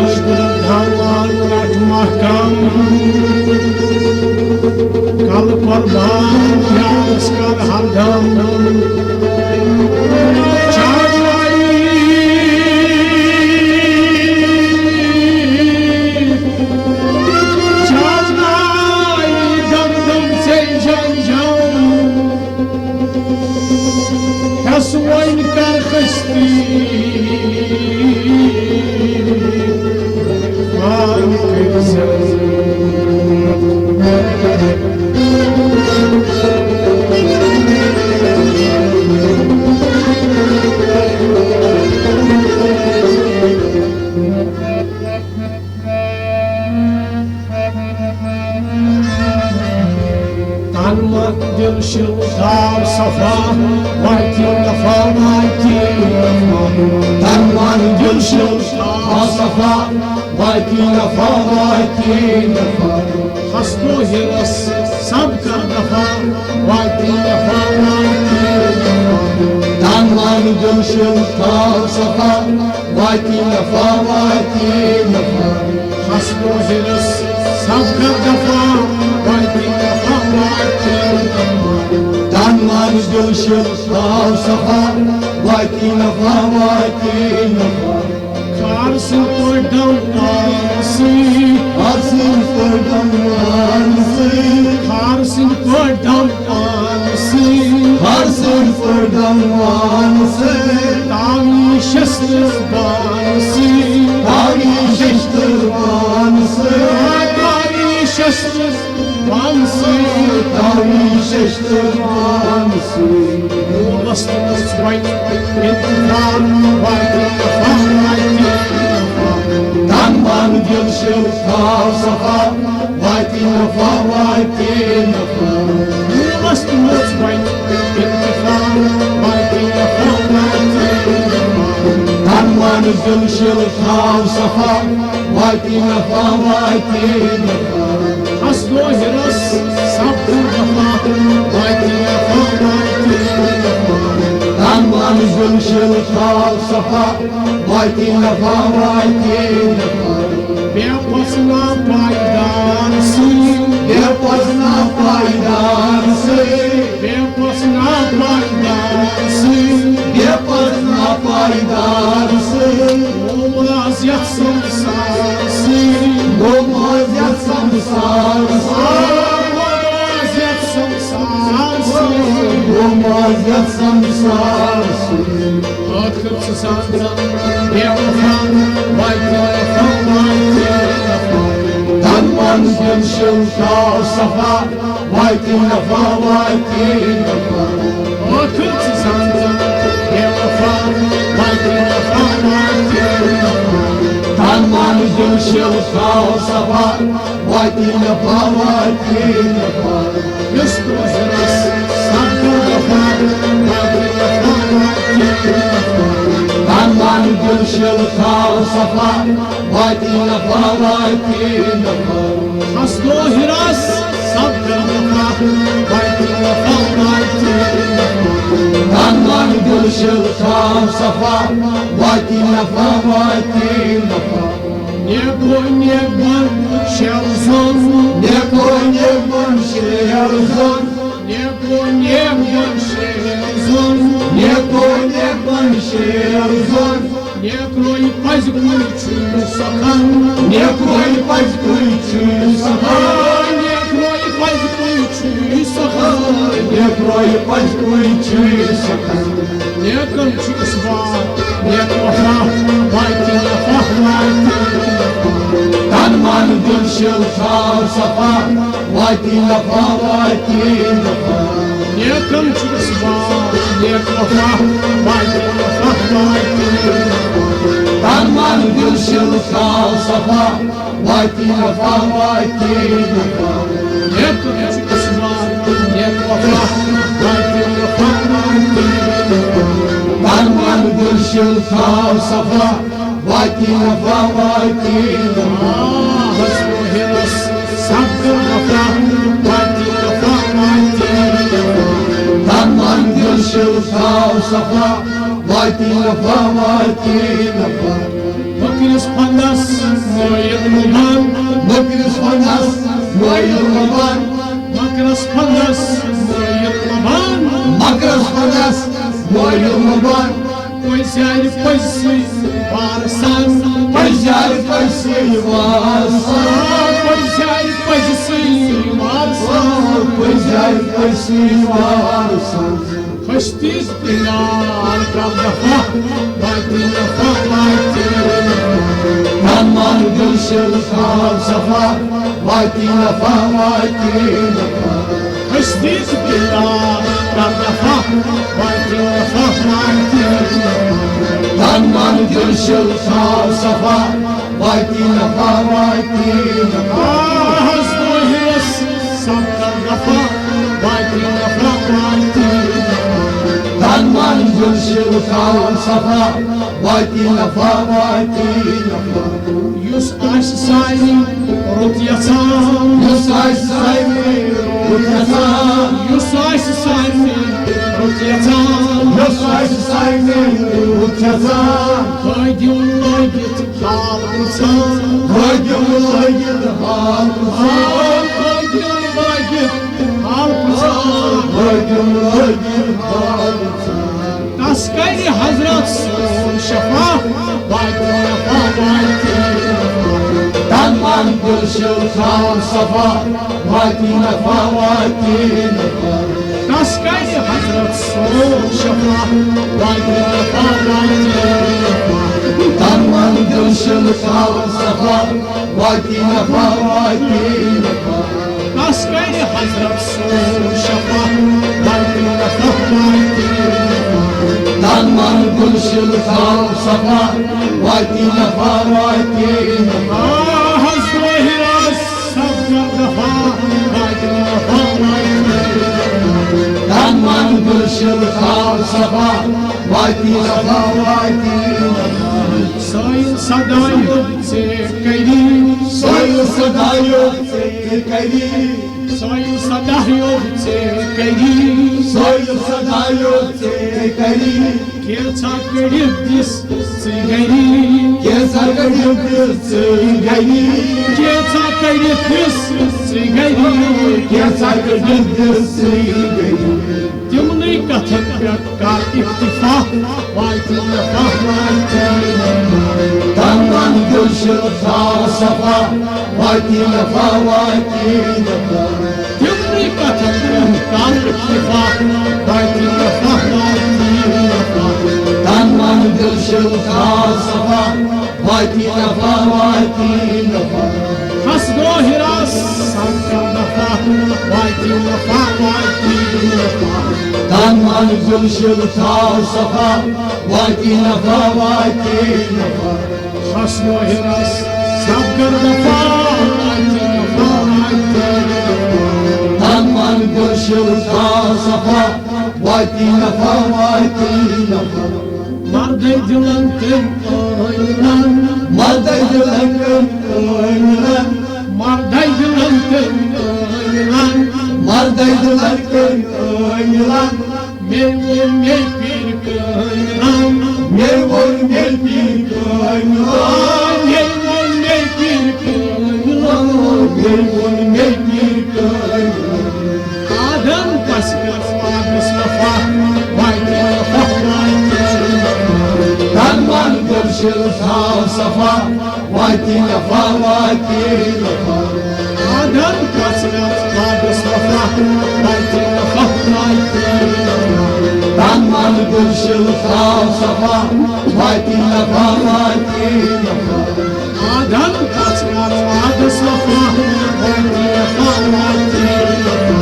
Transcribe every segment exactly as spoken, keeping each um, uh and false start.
دھاوان رٹھ محکم، کل قربان یادس کر ہردم۔ چاچائی، چاچائی دم دم سے جان جان۔ ہس وۄنۍ کر خستی پان کٔرۍ زٮ۪و۔ تن من دل شل تھاو صفا، واتی نفع، واتی نفع۔ تن من دل شل تھاو صفا، واتی نفع، واتی نفع۔ ہستو ہرس سب کر دفع، واتی نفع، واتی نفع۔ تن من دل شل تھاو صفا، واتی نفع، واتی نفع۔ ہستو ہرس سب کر دفع، واتی نفع، واتی نفع۔ تن من دل شل تھاو صفا، واتی نفع، واتی نفع۔ خار سٕنٛدۍ پٲٹھۍ دم پانسٕے۔ خار سٕنٛدۍ پٲٹھۍ دم پانسٕے۔ خار سٕنٛدۍ پٲٹھۍ دم پانسٕے۔ خار سٕنٛدۍ پٲٹھۍ دم پانسٕے۔ تاویٖشس تہٕ پانسٕے۔ تاویٖشس تہٕ پانسٕے۔ تاویٖشس تہٕ پانسٕے۔ تاویٖشس تہٕ پانسٕے۔ موٗلس تہٕ اوس وۄنۍ انتظار، واتی نفع، واتی نفع۔ تن من دل شل تھاو صفا، واتی نفع، واتی نفع۔ موٗلس تہٕ اوس وۄنۍ انتظار، واتی نفع، واتی نفع۔ تن من دل شل تھاو صفا، واتی نفع، واتی نفع۔ ہس دو ہرس سب کر دفع، واتی نفع، واتی نفع۔ تن من دل شل تھاو صفا، واتی نفع، واتی نفع۔ بے پسنا پائیدار سی۔ بے پسنا پائیدار سی۔ بے پسنا پائیدار سی۔ بے پسنا پائیدار سی۔ گوٚو ماز یتھ سمسار سی۔ گوٚو ماز یتھ سمسار سی۔ گوٚو ماز یتھ سمسار سی۔ گوٚو ماز یتھ سمسار سی۔ ٲخر ژٕ سمکھن بے وفا، واتی نفع، واتی نفع۔ تن من دل شل تھاو صفا، واتی نفع، واتی نفع۔ ٲخر ژٕ سمکھن بے وفا، واتی نفع، واتی نفع۔ تن من دل شل تھاو صفا، واتی نفع، واتی نفع۔ یُس کٲشرس سب دفعہ، واتی نفع، واتی نفع۔ تن من دل شل تھاو صفا، واتی نفع، واتی نفع۔ ہس کٲشرس سب دفعہ، واتی نفع، واتی نفع۔ تن من دل شل تھاو صفا، واتی نفع، واتی نفع۔ نیکو نیک بن شیل زن۔ نیکو نیک بن شیل زن۔ نیکو نیک بن شیل زن۔ نیکو نیک بن شیل زن۔ نیکروی پز کُے چھُ سخن۔ نیکروی پز کُے چھُ سخن۔ نیکروی پز کُے چھُ سخن۔ نیکروی پز کُے چھُ سخن۔ نیکن چھُ اِثبات، نیک وفا، واتی نفع، واتی نفع۔ تن من دل شل تھاو صفا، واتی نفع، واتی نفع۔ نیکن چھُ اِثبات، نیک وفا، واتی نفع، واتی نفع۔ تن من دل شل تھاو صفا، واتی نفع، واتی نفع۔ نیکن چھُ اِثبات، نیک وفا، واتی نفع، واتی نفع۔ تن من دل شل تھاو صفا، واتی نفع، واتی نفع۔ آ، ہس کوہرس سب کر نفع، واتی نفع، واتی نفع۔ تن من دل شل تھاو صفا، واتی نفع، واتی نفع۔ فقیرس پندس مٲیِل مہٕ بَن۔ پٔزۍ یارِ پٔزۍ سٕے وارٕ سان۔ پٔزۍ یارِ پٔزۍ سٕے وارٕ سان۔ پٔزۍ یارِ پٔزۍ سٕے وارٕ سان۔ پٔزۍ یارِ پٔزۍ سٕے وارٕ سان۔ ہستی پیار کا دفعہ، باقی دفعہ، باقی دفعہ۔ تن من دل شل خان صفا، باقی دفعہ، باقی دفعہ۔ ہستی پیار کا دفعہ، باقی دفعہ، باقی دفعہ۔ تن من دل شل خان صفا، باقی دفعہ، باقی دفعہ۔ آہس دوہرس سب کر دفعہ، باقی دفعہ، باقی دفعہ۔ تن من دل شل خان صفا، باقی دفعہ، باقی دفعہ۔ یُس آسہِ سارنٕے رُت یژھان۔ یُس آسہِ سارنٕے رُت یژھان۔ یُس آسہِ سارنٕے رُت یژھان۔ یُس آسہِ سارنٕے رُت یژھان۔ ہٲدیُن لٲگِتھ حال پرٛژھان۔ ہٲدیُن لٲگِتھ حال پرٛژھان۔ ہٲدیُن لٲگِتھ حال پرٛژھان۔ ہٲدیُن لٲگِتھ حال پرٛژھان۔ تس کرِ حضرت سون شفا، باقی نفع، باقی نفع۔ تن من دل شل خان صفا، باقی نفع، باقی نفع۔ تس کرِ حضرت سون شفا، باقی نفع، باقی نفع۔ تن من دل شل خان صفا، باقی نفع، باقی نفع۔ تس کرِ حضرت سون شفا، باقی نفع، باقی نفع۔ تن من دل شل خان صفا، باقی نفع، باقی نفع۔ آہس دوہرس سب کر دفعہ، باقی نفع، باقی نفع۔ تن من دل شل خان صفا، باقی نفع، باقی نفع۔ سٲیِل صدایو ژےٚ کٔری۔ سٲیِل صدایو ژےٚ کٔری۔ سٲیِل صدایو ژےٚ کٔری۔ سٲیِل صدایو ژےٚ کٔری۔ کینٛژھا کٔڑِتھ دِس ژٕ گری۔ کینٛژھا کٔڑِتھ دِس ژٕ گری۔ کینٛژھا کٔڑِتھ دِس ژٕ گری۔ کینٛژھا کٔڑِتھ دِس ژٕ گری۔ تِمنٕے کتھن پٮ۪ٹھ کر اکتفا، باقی نفع، باقی نفع۔ تن من دل شل خان صفا، باقی نفع، باقی نفع۔ تِمنٕے کتھن پٮ۪ٹھ کر اکتفا، باقی نفع، باقی نفع۔ تن من دل شل خان صفا، باقی نفع، باقی نفع۔ ہس دوہرس سب کر دفعہ، باقی نفع، باقی نفع۔ تن من دل شل خان صفا، باقی نفع، باقی نفع۔ ہس دوہرس سب کر دفعہ، باقی نفع، باقی نفع۔ تن من دل شل خان صفا، باقی نفع، باقی نفع۔ مردے دلن تٔمۍ ٲنۍ لن۔ مردے دلن تٔمۍ ٲنۍ لن۔ مردے دلن تٔمۍ ٲنۍ لن۔ مردے دلن تٔمۍ ٲنۍ لن۔ مے ووٚن مے پیٖر کٲنۍ لن۔ مے ووٚن مے پیٖر کٲنۍ لن۔ مے ووٚن مے پیٖر کٲنۍ لن۔ مے ووٚن مے پیٖر کٲنۍ لن۔ آدم پس کر وعدس وفا، وعدِ وفا، وعدِ وفا۔ تن من دل شل خان صفا، وعدِ وفا، وعدِ وفا۔ آدم پس کر وعدس وفا، وعدِ وفا، وعدِ وفا۔ تن من دل شل خان صفا، وعدِ وفا، وعدِ وفا۔ آدم کس کر وعدس وفا، وعدِ وفا، وعدِ وفا۔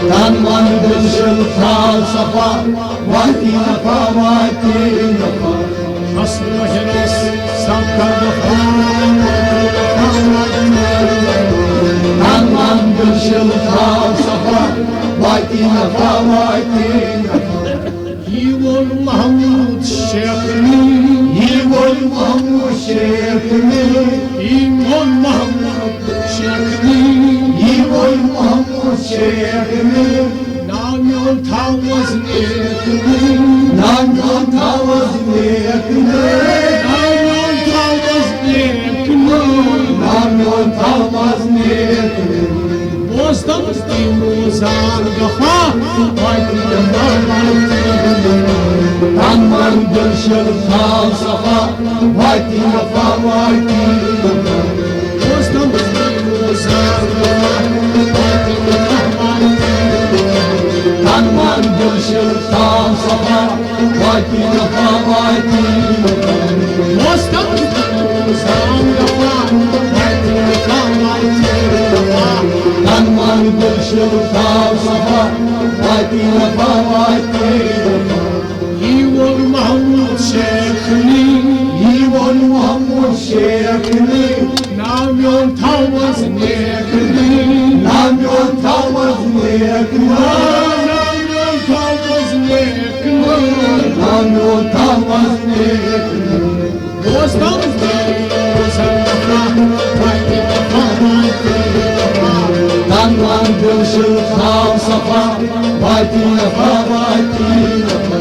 تن من دل شل خان صفا، وعدِ وفا، وعدِ وفا۔ ہس دوہرس سب کر وفا، وعدِ وفا، وعدِ وفا۔ تن من دل شل خان صفا، وعدِ وفا، وعدِ وفا۔ یی ووٚن محمود شیخ میر۔ یی ووٚن محمود شیخ میر۔ یی ووٚن محمود شیخ میر۔ یی ووٚن محمود شیخ میر۔ ناو میون تھاوس نیک میر۔ ناو میون تھاوس نیک میر۔ ناو میون تھاوس نیک میر۔ ناو میون تھاوس نیک میر۔ بوزتم تن من دل شل تھاو صفا، واتی نفع واتی نفع۔ تن من دل شل تھاو صفا، واتی نفع واتی نفع۔ تن من دل شل تھاو صفا، واتی نفع واتی نفع۔ یی ووٚن محمود شیخ نی۔ یی ووٚن محمود شیخ نی۔ نام میون تھاوس نیک نی۔ نام میون تھاوس نیک نی۔ نام میون تھاوس نیک نی۔ نام میون تھاوس نیک نی۔ دوستم، دوستم، تن من دل شل تھاو صفا، واتی نفع واتی نفع۔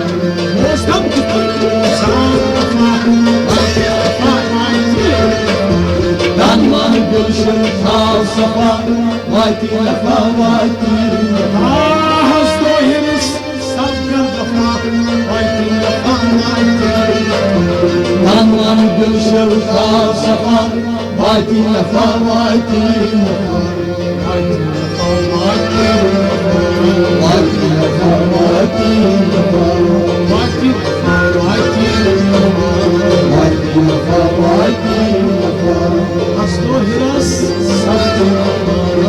تن من دل شل تھاو صفا، واتی نفع واتی نفع۔ آ، حظ تو ہرس سب کر دفع، واتی نفع واتی نفع۔ تن من دل شل تھاو صفا، واتی نفع واتی نفع۔ واتی نفع واتی نفع۔ واتی نفع واتی نفع۔ واتی نفع واتی نفع۔ حظ تو ہرس سب کر دفع۔